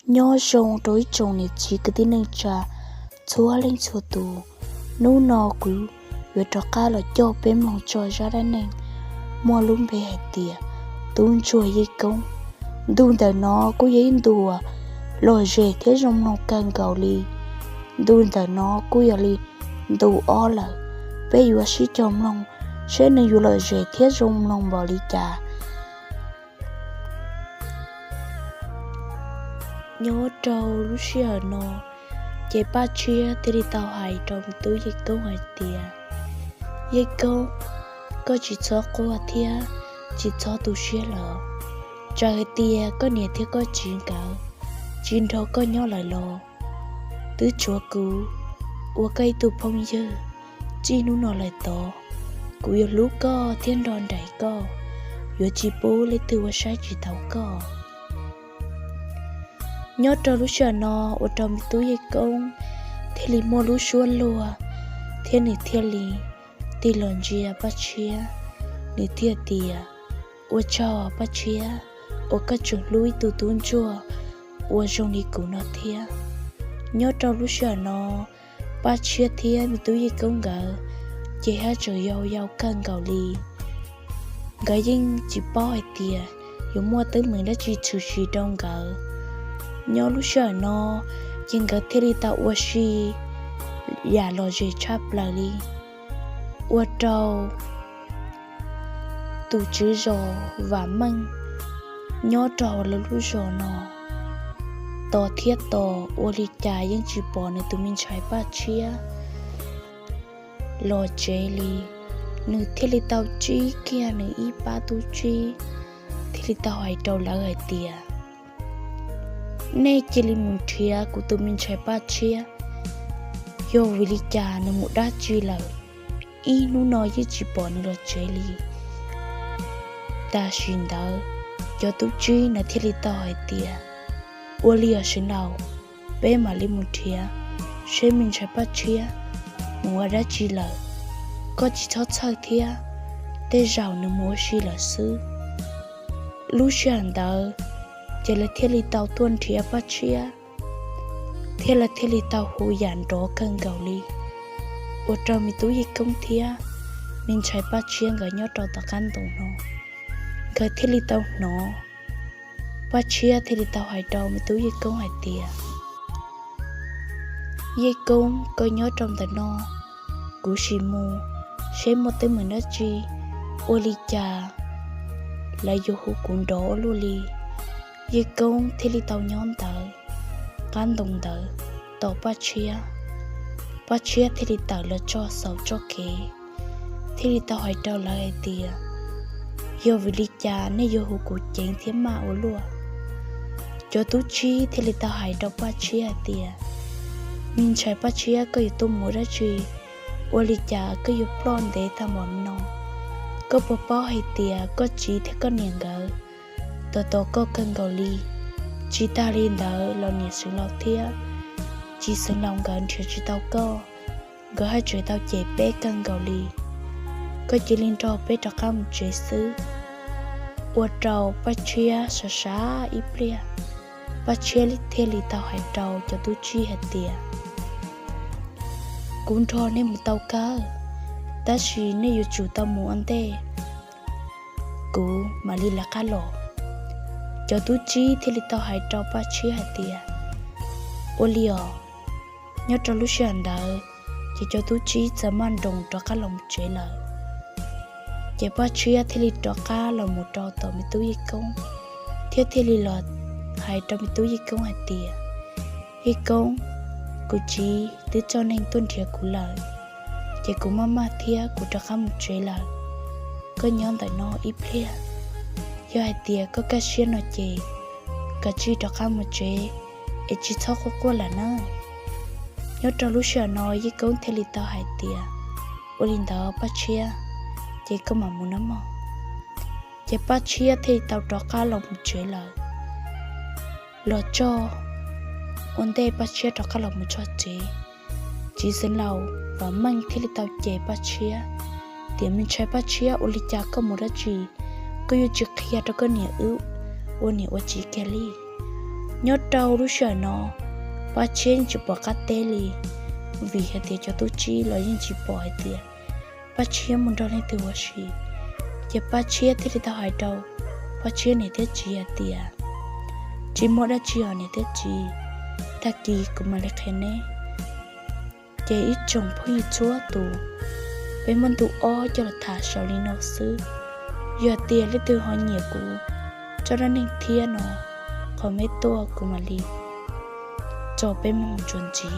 Nyob zoo rau ib tsoom niam txiv kwv tij neej tsa txhua leej txhua tus. Hnub no kuv yuav rov qab los coj peb mloog txog zaj dab neeg muaj lub npe hais tias Tub Ntsuag Yeej Koob. Ntu ntawm no kuj yog ib ntu uas lom zem thiab zoo mloog kawg nkaus li. Ntu ntawm no kuj yog li ntu ob lawm. Peb yuav sib cog mloog seb nws yuav lom zem thiab zoo mloog npaum li cas. Nyob rau lub sij hawm no, ces Paj Tshiab thiaj li tau hais rau me tub Yeej Koob hais tias, Yeej Koob, koj tsis txhob quaj thiab tsis txhob tu siab lawm. Txawm hais tias koj niam thiab koj txiv nkawd tsis nrog koj nyob lawm los twb tshuav kuv ua koj ib tug phooj ywg. Txij hnub no lawm tod, kuv yuav hlub koj thiab nrog nraim koj, yuav tsis pub leej twg ua saib tsis taus koj. Nyob rau lub sij hawm no ua rau me tub Yeej Koob thiaj li muaj lub suab luag, thiab nws thiaj li tig los ntsia Paj Tshiab. Nws thiaj tias, Ua tsaug Paj Tshiab uas koj tseem hlub ib tug tub ntsuag uas zoo li kuv no thiab. Nyob rau lub sij hawm no, Paj Tshiab thiab me tub Yeej Koob nkawd ces haj tseem yau yau kawg nkaus li. Nkawd yeej tsis paub hais tias yuav muaj teeb meem dab tsi tshwm sim rau nkawd. Nyob lub sij hawm no, ces nkawd thiaj li tau ua si yam lom zem tshaj plaws li, ua rau tus tswv zos Vam Meej nyob rau hauv lawv lub zos no tos thiab tos ua li cas yeej tsis pom nws tus me ntxhais Paj Tshiab los tsev li. Nws thiaj li tau tsib kiag nws ib pab tub tsib, thiaj li tau hais rau lawv hais tias, Nej cia li mus nrhiav kuv tus me ntxhais Paj Tshiab, yog vim li cas nws mus dab tsi lawm, ib hnub no yeej tsis pom nws los tsev li. Tam sim ntawd, cov tub tsib na thiaj li tau hais tias, Ua li os Xeev Laus, peb mam li mus nrhiav seb me ntxhais Paj Tshiab mus ua dab tsi lawm, koj tsis txhob txhawj thiab, tej zaum nws mus ua si lawm xwb. Lub sij hawm ntawd, ces lawv thiaj li tau tuaj nrhiav Paj Tshiab, thiab lawv thiaj li tau hu yam nrov kawg nkaus li, ua rau me tub Yeej Koob thiab me ntxhais Paj Tshiab nkawd nyob rau tom qab ntoo no, nkawd thiaj li tau hnov Paj Tshiab thiaj li tau hais rau me tub Yeej Koob hais tias, Yeej Koob, koj nyob rau ntawm no, kuv sim mus seb muaj teeb meem dab tsi, ua li cas lawv yuav hu kuv nrov ua luaj li. Yeej Koob thiaj li tau nyob ntawd, qab ntoo ntawd, tos Paj Tshiab. Paj Tshiab thiaj li tawm los txog saum txoj kev, thiaj li tau hais rau lawv hais tias, Yog vim li cas nej yuav hu kuv ceev thiab maj ua luaj? Cov tub tsib thiaj li tau hais rau Paj Tshiab hais tias, Me ntxhais Paj Tshiab, koj yuav tuaj mus dab tsi? Ua li cas koj yuav ploj ntev tag npaum no? Koj puas paub hais tias koj txiv thiab koj niam nkawd tos tos koj kawg nkaus li. Tsis tas li ntawd los niam Xeev Laus thiab txiv Xeev Laus nkawd nrhiav tsis tau koj, nkawd haj tseem tau cem peb kawg nkaus li. Koj cia li nrog peb rov qab mus tsev xwb. Ua rau Paj Tshiab sab sab ib pliag, Paj Tshiab thiaj li tau hais rau cov tub tsib hais tias, Kuv nrog nej mus tau kawg, tab sis nej yuav tsum tau mus ua ntej, kuv mam li lawv qab los. Cov tub tsib thiaj li tau hais rau Paj Tshiab hais tias, Ua li os. Nyob rau lub sij hawm ntawd, ces cov tub tsib txawm maj nroos rov qab los mus tsev lawm. Ces Paj Tshiab thiaj li rov qab los mus rau tom me tub Yeej Koob, thiab thiaj li los hais rau me tub Yeej Koob hais tias, Yeej Koob, kuv txiv twb txoj neeg tuaj nrhiav kuv lawm, ces kuv maj maj thiab kuv rov qab mus tsev lawm. Koj nyob ntawm no ib pliag, yog hais tias koj kaj siab no ces kav tsij rov qab mus tsev, es tsis txhob quaj quaj lawm nawb. Nyob rau lub sij hawm no Yeej Koob thiaj li tau hais tias, Ua li ntawd Paj Tshiab, ces koj mam mus nawb mog. Ces Paj Tshiab thiaj li tau rov qab los mus tsev lawm. Los txog, ua ntej Paj Tshiab rov qab los mus txog tsev, txiv Xeev Laus Vam Meej thiaj li tau cem Paj Tshiab tias, Me ntxhais Paj Tshiab, ua li cas koj mus dab tsi, koj yuav tsis qhia rau koj niam wb ua niam ua txiv kiag li? Nyob rau lub sij hawm no, Paj Tshiab yeej tsis pom qab teb li, vim hais tias cov tub txib los yeej tsis pom hais tias Paj Tshiab mus nrog leej twg ua si. Ces Paj Tshiab thiaj li tau hais rau Paj Tshiab niam thiab txiv hais tias, tsis muaj dab tsi os niam thiab txiv, tag kis kuv mam li qhia neb. Ces ib tsoom phooj ywg txhua tus, peb muab ntu ob coj los tham xaus li no xwb. Yog tias leej twg ho nyiam kuv txoj dab neeg thiab no, comment tuaj kuv mam li tso peb mloog txuas ntxiv.